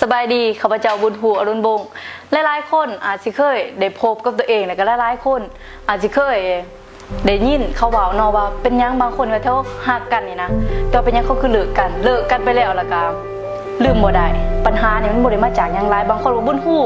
ສະບາຍດີ ຂ້າພະເຈົ້າ ບຸນຮູ້ ອະລຸນວົງ. ຫຼາຍໆຄົນອາດຊິເຄີຍໄດ້ພົບກັບຕົວເອງ ແລະກໍຫຼາຍໆຄົນອາດຊິເຄີຍໄດ້ຍິນເຂົາເວົ້າເນາະວ່າ ເປັນຫຍັງບາງຄົນວ່າແຖວຮັກກັນນີ້ນະ ແຕ່ວ່າເປັນຫຍັງເຂົາຄືເລີກກັນ ເລີກກັນໄປແລ້ວ ແລ້ວກໍລືມບໍ່ໄດ້. ບັນຫານີ້ມັນບໍ່ໄດ້ມາຈາກຫຍັງຫຼາຍ ບາງຄົນກໍບໍ່ຮູ້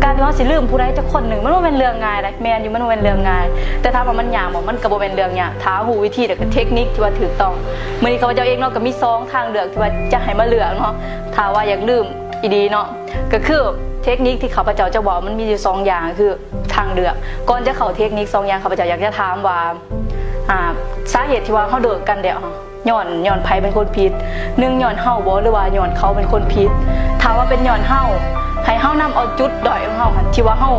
ການທີ່ເຮົາຊິລືມຜູ້ໃດຈັກຄົນໜຶ່ງ ມັນບໍ່ແມ່ນເລື່ອງງ່າຍໃດ໋. ແມ່ນຢູ່ ມັນບໍ່ແມ່ນເລື່ອງງ່າຍ ແຕ່ຖາມວ່າມັນຍາກບໍ່? ມັນກໍບໍ່ແມ່ນເລື່ອງຍາກ ຖ້າເຮົາຮູ້ວິທີ ແລະກໍເທັກນິກທີ່ວ່າຖືກຕ້ອງ. ມື້ນີ້ຂ້າພະເຈົ້າເອງເນາະ ກໍມີສອງທາງເລືອກທີ່ວ່າຈະໃຫ້ມາເລືອກເນາະ ຖ້າວ່າຢາກລືມອີ່ຫຼີເນາະ. ກໍຄືເທັກນິກທີ່ຂ້າພະເຈົ້າຈະເວົ້າ ມັນມີຢູ່ສອງຢ່າງ ກໍຄືທາງເລືອກ. ກ່ອນຈະເຂົ້າເທັກນິກສອງຢ່າງ ຂ້າພະເຈົ້າຢາກຈະຖາມວ່າ ອ່າ ສາເຫດທີ່ວ່າເຮົາເລີກກັນແລ້ວ ຍ້ອນ ຍ້ອນໃຜເປັນຄົນຜິດ? ໜຶ່ງ ຍ້ອນເຮົາບໍ່ ຫຼືວ່າຍ້ອນເຂົາເປັນຄົນຜິດ? ຖ້າວ່າເປັນຍ້ອນເຮົາ ໃຫ້ເຮົານຳເອົາຈຸດດ້ອຍຂອງເຮົາຫັ້ນ ທີ່ວ່າເຮົາ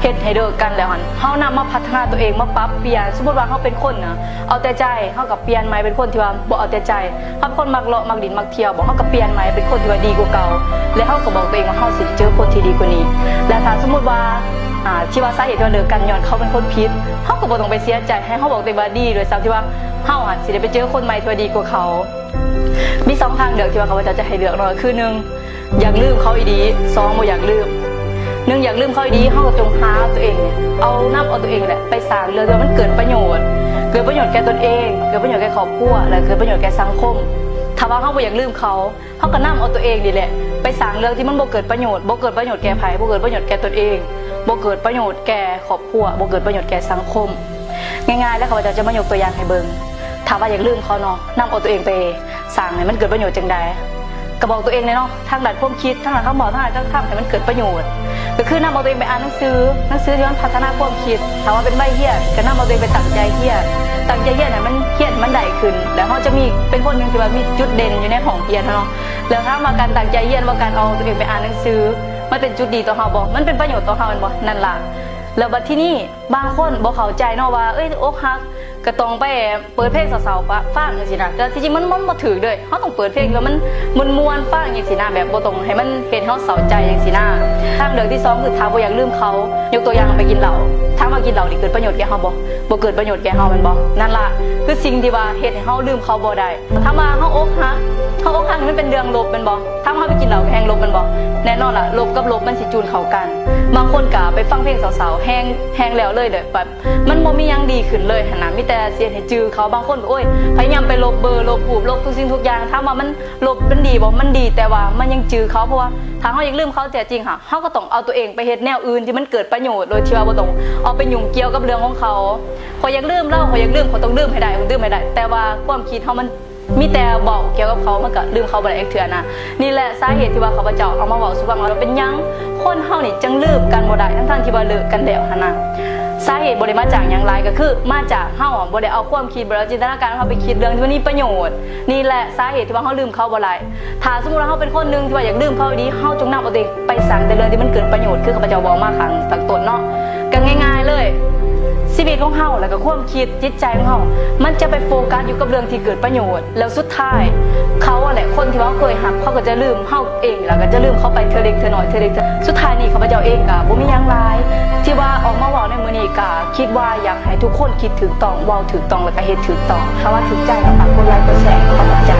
ເຮັດໃຫ້ເລີກກັນແລ້ວຫັ້ນ ເຮົານຳມາພັດທະນາຕົວເອງ ມາປັບປ່ຽນ. ສົມມຸດວ່າເຮົາເປັນຄົນນະ ເອົາແຕ່ໃຈ ເຮົາກໍປ່ຽນໃໝ່ເປັນຄົນທີ່ວ່າບໍ່ເອົາແຕ່ໃຈ. ເຮົາເປັນຄົນມັກເລາະມັກຫຼິ້ນມັກທ່ຽວບໍ ເຮົາກໍປ່ຽນໃໝ່ເປັນຄົນທີ່ວ່າດີກວ່າເກົ່າ ແລະເຮົາກໍບອກຕົວເອງວ່າເຮົາຊິໄດ້ເຈີຄົນທີ່ດີກວ່ານີ້. ແລະຖ້າສົມມຸດວ່າ ອ່າ ທີ່ວ່າສາເຫດທີ່ວ່າເລີກກັນຍ້ອນເຂົາເປັນຄົນຜິດ ເຮົາກໍບໍ່ຕ້ອງໄປເສຍໃຈ ໃຫ້ເຮົາບອກຕົວເອງວ່າດີດ້ວຍຊ້ຳ ທີ່ວ່າເຮົາຫັ້ນຊິໄດ້ໄປເຈີຄົນໃໝ່ທີ່ວ່າດີກວ່າເຂົາ. ມີສອງທາງເລືອກທີ່ວ່າຂ້າພະເຈົ້າຈະໃຫ້ເລືອກເນາະ ຄືໜຶ່ງ ຢາກລືມເຂົາອີ່ຫຼີ ສອງ ບໍ່ຢາກລືມ. ໜຶ່ງ ຢາກລືມເຂົາອີ່ຫຼີ ເຮົາກໍຈົ່ງຫາເອົາຕົວເອງ ເອົາ ນຳເອົາຕົວເອງແຫຼະ ໄປສ້າງເລື່ອງທີ່ວ່າມັນເກີດປະໂຫຍດ ເກີດປະໂຫຍດແກ່ຕົນເອງ ເກີດປະໂຫຍດແກ່ຄອບຄົວ ແລະເກີດປະໂຫຍດແກ່ສັງຄົມ. ຖ້າວ່າເຮົາບໍ່ຢາກລືມເຂົາ ເຮົາກໍນຳເອົາຕົວເອງນີ້ແຫຼະ ໄປສ້າງເລື່ອງທີ່ມັນບໍ່ເກີດປະໂຫຍດ ບໍ່ເກີດປະໂຫຍດແກ່ໃຜ ບໍ່ເກີດປະໂຫຍດແກ່ຕົນເອງ ບໍ່ເກີດປະໂຫຍດແກ່ຄອບຄົວ ບໍ່ເກີດປະໂຫຍດແກ່ສັງຄົມ. ງ່າຍໆ ແລ້ວຂ້າພະເຈົ້າຈະມາຍົກຕົວຢ່າງໃຫ້ເບິ່ງ. ຖ້າວ່າຢາກລືມເຂົາເນາະ ນຳເອົາຕົວເອງໄປສ້າງໃຫ້ມັນເກີດປະໂຫຍດຈັ່ງໃດ? ກໍບອກຕົວເອງແຫຼະເນາະ ທາງດ້ານຄວາມຄິດ ທາງດ້ານຄຳເວົ້າ ທາງດ້ານການກະທຳໃຫ້ມັນເກີດປະໂຫຍດ. ກໍຄືນຳເອົາຕົວເອງໄປອ່ານໜັງສື ໜັງສືທີ່ມັນພັດທະນາຄວາມຄິດ. ຖ້າວ່າເປັນໄວຮຽນ ກໍນຳເອົາຕົວເອງໄປຕັ້ງໃຈຮຽນ ຕັ້ງໃຈຮຽນໃຫ້ມັນ ຮຽນໃຫ້ມັນໄດ້ຂຶ້ນ ແລ້ວເຮົາຈະມີ ເປັນຄົນໜຶ່ງທີ່ວ່າມີຈຸດເດັ່ນຢູ່ໃນຫ້ອງຮຽນເຮົາເນາະ. ແລ້ວຖາມວ່າການຕັ້ງໃຈຮຽນວ່າການເອົາຕົວເອງໄປອ່ານໜັງສື ມັນເປັນຈຸດດີຕໍ່ເຮົາບໍ່? ມັນເປັນປະໂຫຍດຕໍ່ເຮົາແມ່ນບໍ່? ນັ້ນລະ. ແລ້ວບັດທີນີ້ ບາງຄົນບໍ່ເຂົ້າໃຈເນາະວ່າ ເອີຍ ອົກຫັກກໍຕ້ອງໄປເປີດເພງເສົ້າໆ ຟັງຈັ່ງຊີ້ນະ ແຕ່ທີ່ຈິງມັນ ມັນບໍ່ຖືກເດ້. ເຮົາຕ້ອງເປີດເພງທີ່ວ່າມັນມ່ວນໆ ຟັງຈັ່ງຊີ້ນະ ແບບບໍ່ຕ້ອງໃຫ້ມັນເຮັດໃຫ້ເຮົາເສົ້າໃຈຈັ່ງຊີ້ນະ. ທາງເລືອກທີສອງ ຄືຖ້າບໍ່ຢາກລືມເຂົາ ຍົກຕົວຢ່າງໄປກິນເຫຼົ້າ. ຖາມວ່າກິນເຫຼົ້ານີ້ເກີດປະໂຫຍດແກ່ເຮົາບໍ່? ບໍ່ເກີດປະໂຫຍດແກ່ເຮົາແມ່ນບໍ່? ນັ້ນລະ ຄືສິ່ງທີ່ວ່າເຮັດໃຫ້ເຮົາລືມເຂົາບໍ່ໄດ້. ຖາມວ່າເຮົາອົກຫັກ ເຮົາອົກຫັກນີ້ມັນເປັນເລື່ອງລົບແມ່ນບໍ່? ຖາມວ່າເຮົາໄປກິນເຫຼົ້າກໍແຮ່ງລົບແມ່ນບໍ່? ແນ່ນອນລະ ລົບກັບລົບມັນຊິຈູນເຂົ້າກັນ. ບາງຄົນກໍໄປຟັງເພງເສົ້າໆ ແຮ່ງ ແຮ່ງແລ້ວເລີຍ ແບບ ມັນບໍ່ມີຫຍັງດີຂຶ້ນເລີຍຫັ້ນນະ ມີແຕ່ຊິເຮັດໃຫ້ຈື່ເຂົາ. ບາງຄົນກໍ ໂອ້ຍ ພະຍາຍາມໄປລົບເບີ ລົບຮູບ ລົບທຸກສິ່ງທຸກຢ່າງ. ຖາມວ່າມັນລົບມັນດີບໍ່? ມັນດີ ແຕ່ວ່າມັນຍັງຈື່ເຂົາ. ເພາະວ່າຖ້າເຮົາຢາກລືມເຂົາແທ້ຈິງຫະ ເຮົາກໍຕ້ອງເອົາຕົວເອງໄປເຮັດແນວອື່ນທີ່ມັນເກີດປະໂຫຍດ ໂດຍທີ່ວ່າບໍ່ຕ້ອງເອົາໄປຫຍຸ້ງກ່ຽວກັບເລື່ອງຂອງເຂົາ. ຂ້ອຍຢາກລືມລາວ ຂ້ອຍຢາກລືມ ຂ້ອຍຕ້ອງລືມໃຫ້ໄດ້ ຕ້ອງລືມໃຫ້ໄດ້ ແຕ່ວ່າຄວາມຄິດເຮົາມັນ ມີແຕ່ເວົ້າກ່ຽວກັບເຂົາ ມັນກໍລືມເຂົາບໍ່ໄດ້ຈັກເທື່ອນະ. ນີ້ແຫຼະສາເຫດທີ່ວ່າຂ້າພະເຈົ້າເອົາມາເວົ້າສູ່ຟັງວ່າ ເປັນຫຍັງຄົນເຮົານີ້ຈັ່ງລືມກັນບໍ່ໄດ້ ທັງໆທີ່ວ່າເລີກກັນແລ້ວຫັ້ນນະ. ສາເຫດບໍ່ໄດ້ມາຈາກຫຍັງຫຼາຍ ກໍຄືມາຈາກເຮົາບໍ່ໄດ້ເອົາຄວາມຄິດ ບໍ່ໄດ້ເອົາຈິນຕະນາການຂອງເຮົາໄປຄິດເລື່ອງທີ່ມັນມີປະໂຫຍດ. ນີ້ແຫຼະສາເຫດທີ່ວ່າເຮົາລືມເຂົາບໍ່ໄດ້. ຖ້າສົມມຸດວ່າເຮົາເປັນຄົນໜຶ່ງທີ່ວ່າຢາກລືມເຂົາອີ່ຫຼີ ເຮົາຈົ່ງນຳເອົາຕົວເອງໄປສ້າງແຕ່ເລື່ອງທີ່ມັນເກີດປະໂຫຍດ ຄືຂ້າພະເຈົ້າເວົ້າມາຂ້າງຕັ້ງຕົ້ນເນາະ. ກໍງ່າຍໆເລີຍ ຊີວິດຂອງເຮົາ ແລ້ວກໍຄວາມຄິດ ຈິດໃຈຂອງເຮົາ ມັນຈະໄປໂຟກັສຢູ່ກັບເລື່ອງທີ່ເກີດປະໂຫຍດ ແລ້ວສຸດທ້າຍ ເຂົາຫັ້ນແຫຼະ ຄົນທີ່ວ່າເຮົາເຄີຍຮັກ ເຂົາກໍຈະລືມເຮົາເອງ ແລ້ວກໍຈະລືມເຂົາໄປເທື່ອເລັກເທື່ອນ້ອຍ ເທື່ອເລັກເທື່ອ ສຸດທ້າຍນີ້ ຂ້າພະເຈົ້າເອງກໍບໍ່ມີຫຍັງຫຼາຍ ທີ່ວ່າອອກມາເວົ້າໃນມື້ນີ້ ກໍຄິດວ່າຢາກໃຫ້ທຸກຄົນຄິດຖືກຕ້ອງ ເວົ້າຖືກຕ້ອງ ແລ້ວກໍເຮັດຖືກຕ້ອງ. ຖ້າວ່າຖືກໃຈກໍຝາກກົດໄລ ກົດແຊ ຂອບໃຈ.